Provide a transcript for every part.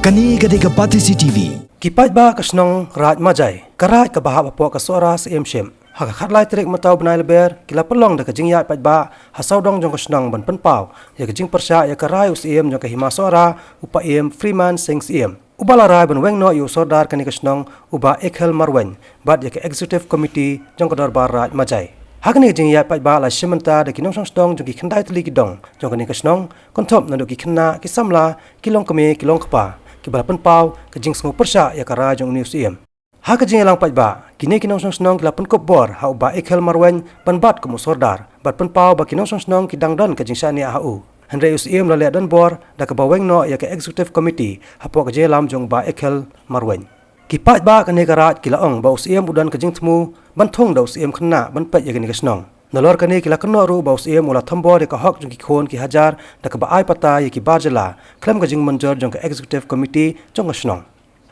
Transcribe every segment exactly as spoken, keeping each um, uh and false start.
Kane ka dei ka Batesi T V. Ki paidbah ka shnong Raid Majai, ka raid kaba hap hapoh ka Sohra Syiem Ship, ha ka khatlai tarik mynta u bnai Lber, ki la pynlong da ka jingïaid paidbah ha sawdong jong ka shnong ban pynpaw ïa ka jingpyrshah ïa ka rai u Syiem jong ka Hima Sohra, u Paiem Freeman Singh Syiem, uba la rai ban weng noh ïa u Sordar kane ka shnong, u Bah Ekhel Marwein, bad ïa ka Executive Committee jong ka Dorbar Raid Majai. Ha kane ka jingïaid paidbah la shim bynta da ki nongshong shnong jong ki khyndai tylli ki dong jong kane ka shnong, kynthup naduh ki khynnah, ki samla, ki longkmie, ki longkpa, kiba la pynpaw ka jingsngew pyrshah ïa ka rai jong une u Syiem. Ha ka jingïalang paidbah, kine ki nongshong shnong ki la pynkup bor ha u Bah Ekhel Marwein ban bat kum u Sordar, bad pynpaw ba ki nongshong shnong ki dang don ka jingshaniah ha u. Hynrei u Syiem u la leh donbor da kaba weng noh ïa ka Executive Committee hapoh ka jingïalam jong u Bah Ekhel Marwein. Ki paidbah kane ka raid ki la ong ba u Syiem u don ka jingthmu ban thung da u Syiem khynnah ban peit ïa kane ka shnong. Nalor kane ki la kynnoh ruh ba u Syiem u la thombor ïa ka hok jong ki khun ki hajar da kaba ai patta ïa ki bar jylla khlem ka jingmynjur jong ka Executive Committee jong ka shnong.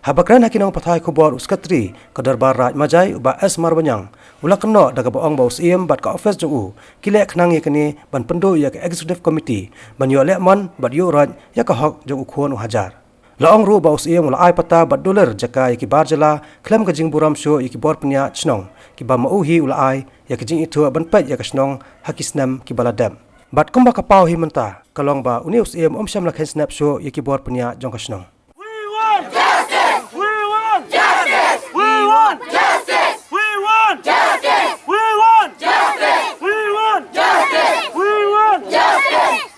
Haba kren ha ki nongpathai khubor u Secretary ka Dorbar Raid Majai, u Bah S Marbaniang, u la kynnoh da kaba ong ba u Syiem bad ka office jong u ki leh khnang ïa kane ban pynduh ïa ka Executive Committee ban ïoh lehmon bad ïuh roit ïa ka hok jong u khun u hajar. La ong ruh ba u Syiem u la ai patta bad dulir jaka ïa ki bar jylla khlem ka jingburom shuh ïa ki bor pynïaid shnong, kiba ma u hi u la ai ïa ka jingithuh ban peit ïa ka shnong ha ki snem kiba la dep. Bad kumba ka paw hi mynta, ka long ba une u Syiem um shym la kheiñ snep shuh ïa ki bor pynïaid jong ka shnong. We want justice! We want justice! We want justice! We want justice! We want justice! We want justice! We want justice!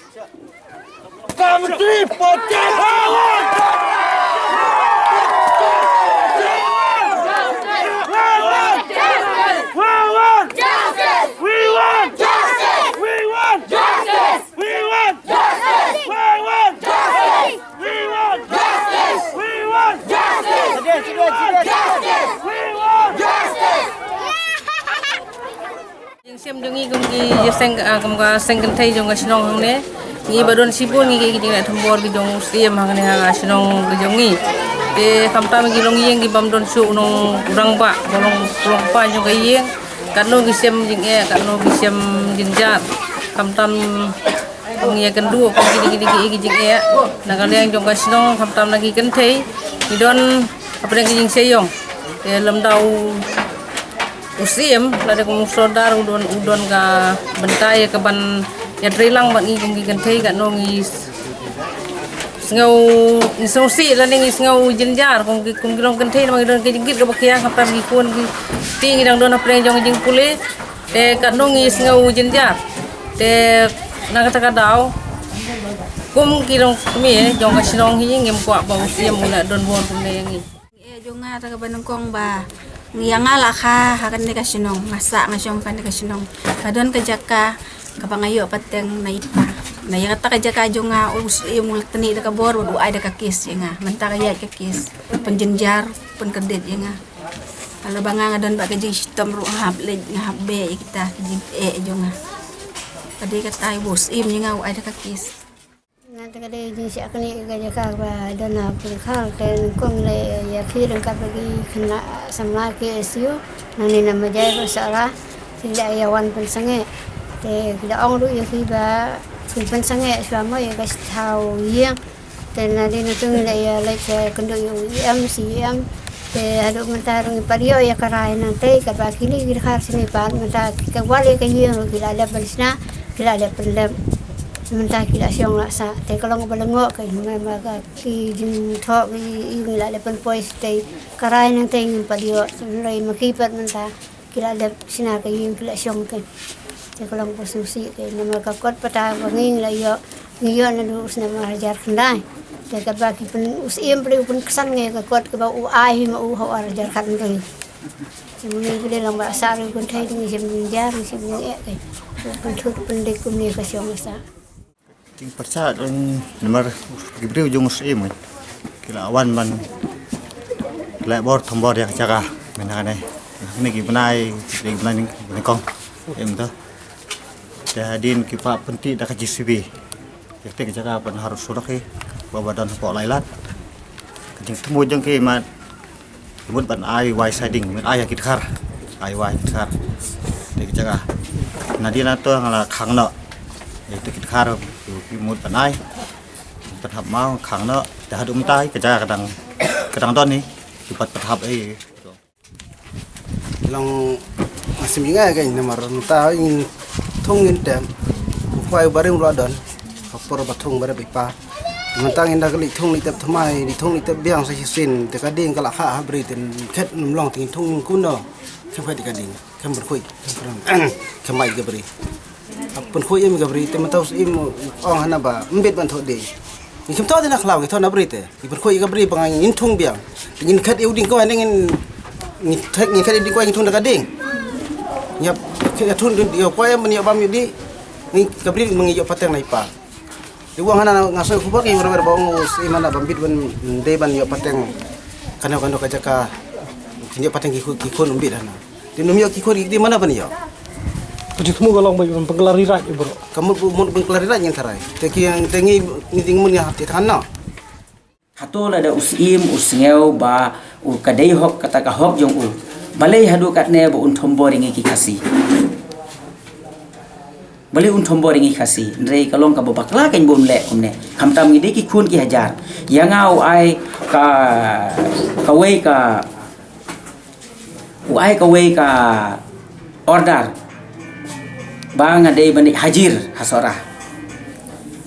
Committee for justice! We want justice! We want justice! We want justice! We want justice! We want justice! We want justice! We want justice! We want justice! We want justice! We want justice! We want justice! Jingshem jong ngi kum ki seng, ah, kum ka seng kynthei jong ka shnong hangne. Ngi ba don shibun ngi ki jingleh thombor ki jong u Syiem hangne ha ka shnong ka jong ngi. Te khamtam ki longïing ki bym don shuh u nongrangbah, ba long u nongpynïaid jong ka ïing. Katno ki shem jingeh, katno ki shem jynjar. Khamtam ngi ïakynduh kum kine kine ki, ki jingeh na ka liang jong ka shnong, khamtam na ki kynthei, ngi don hapdeng ki jingshah ïong. Te lymda u Syiem, lada kum u Sordar u don, u don ka bynta ïa kaban ïatrei lang bad ngi kum ki kynthei, katno ngi sngew, ngi sngewsih lane ngi sngew jynjar kum ki, kum ki long kynthei, namar ngi don ki jingkit kaba khia, khamtam ki khun ki kti, ngi dang don hapdeng jong ki jingpule. Te katno ngi sngew jynjar. Te na kata ka daw, kum ki longkmie jong ka shnong hi, ngim kwah ba u Syiem u la donbor kumne ïa ngi. Eh, jong nga, kata kaba nyngkong ba ngi, ïa nga la kha ha kane ka shnong, nga sah nga shong kane ka shnong. Ka don ka jaka kaba nga ïoh pateng na i pa. Na ïa kata ka jaka jong nga u Syiem u la tynrai da ka bor, u ai da ka kes ïa nga. Mynta ka ïaid ka kes, pynjynjar, pynkhyrdit ïa nga. Ka la ba nga, nga don bad ka jingshitom ruh, nga hap leit, nga hap beh ïa kita ki jingeh jong nga. Ka dei kata u Syiem ïa nga u ai da ka kes. Nga te ka dei jingshah kane ka jaka ba don ha Pyrkhar, te nyngkong la ïa ki ryngkat bad ki khynnah samla K S U nangne na Majai bad Sohra, ki la ïa wan pynsangeh. Te ki la ong ruh ïa ki ba kin pynsangeh shuwa mo ïa ka thaw ïing. Te na dei na tu ngi la ïa leit ïakynduh ïa u E M, C E M. Te haduh mynta ruh ngim pat ïoh ïa ka rai nangtei, katba kine ki dkhar shane pat mynta ki kwah ïa ka ïing ruh ki la leh ban shna, ki la leh pynlep. Mynta ki la shong la sah, te ka long ba lyngngoh ka ïing, ma ka ki jingthoh ki ïing la leh pynpoi shatei, ka rai nangtei ngim pat ïoh. Hynrei ma ki pat mynta ki la leh shna ka ïing, ki la shong ka. Te ka long ba sngewsih ka, namar ka kot patta ba ngi la ïoh, ngi ïoh naduh u snem ar hajar khyndai. Te katba ki pyn, u Syiem pyrshah u pynksan ngi ka kot kaba u ai hi ma u ha u ar hajar khathynriew. Te ma ngi ki dei lang ba sah ruh kynthei, ngi shem jynjar, ngi shem jingeh ka. U pynthut pyndik kumne ka shong ka sah. Jingpyrshah don namar ki briew jong u Syiem ki la wan ban leh bor thombor ïa ka jaka mynta kane. Kine ki bnai, ki bnai nyngkong em to. Te hadien ki pah pynti da ka J C B. Ïa kata ka jaka ban har surok hi ba ba don hapoh Lailat. Ka jingthmu jong ki mat Ki mut ban ai wai siding, mut ai ïa ki dkhar. Ai wai ki dkhar. Te ki jaka. Nadien na to nga la khang noh. Ïa ki dkhar ki mut ban ai. Pynhap ma khang noh, te haduh mynta ka jaka ka dang, ka dang don hi, ki pat pynhap ei. Long nga sim ïa nga ka namar mynta ngin thung ngin tem. U kwai u barim ruh la don. Ka por ba thung ba rep i pa. Mynta ngin da ka leit thung leit tep thymmai, leit thung leit tep biang sa shisien, te ka ding ka la kha ha bri te khet nym long te ngin thung ngin kuno. Khem khet ka ding. Khem pynkhuid, khem pynmai ka bri. Pynkhuid im ka bri, te mynta u Syiem u ong hana ba mbit ban thoh dei. Ngi khem thoh dei na khlaw, ngi thoh na bri te. Ngi pynkhuid ka bri ba ngin thung biang. Te ngin khet ïa u ding kwai, ngin, ngin khet, ngin khet ïa u ding kwai, ngin thung da ka ding. Ngi hap khet ïa thung ding, ïa kwai ban ïoh bam ïoh dih. Ngi ka bri ma ngi ïoh pateng na i pa. Te u ong hana nga soi khubor ngi wer wer ba ong u Syiem hana ba mbit ban dei ban ïoh pateng. Kano kano ka jaka kin ïoh pateng ki khun, ki khun mbit hana. Te nym ïoh ki khun ki dei mana ban ïoh. Ka jingthmu ka long ba ban pynkylla ri raid bro. Ka mut, mut ban pynkylla ri raid ngin tharai. Te ki, te ngi, ngi ding mun ngi hap te than na. Hato lada u Syiem u sngew ba u ka dei hok kata ka hok jong u. Balei haduh katne ba un thombor ïa ngi ki Khasi. Balei un thombor ïa ngi Khasi. Hynrei ka long kaba bakla kein ba un leh kumne. Khamtam ngi dei ki khun ki hajar. Ïa nga u ai ka, kawei ka U ai kawei ka order ba nga dei ban leit hajir ha Sohra.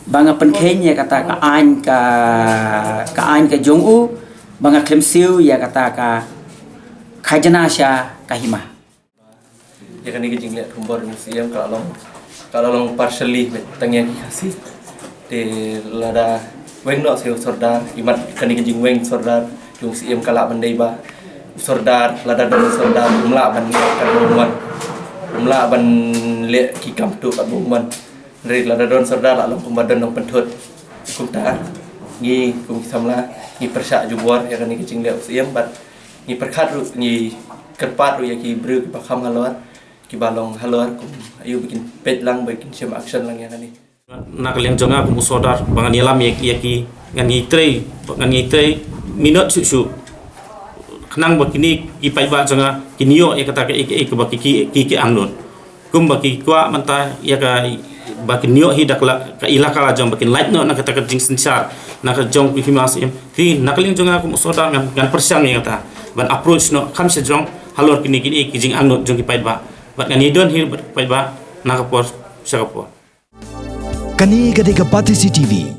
Ba nga pynkheiñ ïa kata ka aiñ ka, ka aiñ ka jong u, ba nga khlem siew ïa kata ka khajna sha ka hima. Ïa kane ka jingleh thombor jong u Syiem ka la long, ka la long partially beit tang ïa ki Khasi. Te lada weng noh sha u Sordar, imat kane ka jingweng Sordar jong u Syiem ka lah ban dei ba u Sordar, lada don u Sordar um lah ban leh katba u mon, um lah ban leh ki kam tuh katba u mon. Hynrei lada don Sordar la long kumba don nongpynthut. Kumta ngi kum ki samla ngi pyrshah jubor ïa kane ka jingleh u Syiem bad ngi pyrkhat ruh, ngi kyrpad ruh ïa ki briew kiba kham halor, kiba long halor kum aïu ba kin peit lang, ba kin shim action lang ïa kane. Na ka liang jong nga kum u Sordar ba ngan ïalam ïa, ïa ki, ngan ïai trei, ngan ïai trei minot shuh shuh. Khnang ba kine ki paidbah jong nga kin ïoh ïa kata ka, ïa, ïa kaba ki, ki, ki, ki angnud. Kumba ki kwah mynta ïa ka ba kin ïoh hi da ka la, ka elaka la jong ba kin lait noh na kata ka jingsynshar na ka jong ki hima Syiem. Te na ka liang jong nga kum u Sordar ngan, ngan pyrshang ïa kata ban approach noh kham sha jrong halor kine, kine ki jingangnud jong ki paidbah. Bad ngan ïadon hi bad ki paidbah na ka por sha ka por. Kane ka dei ka Batesi T V,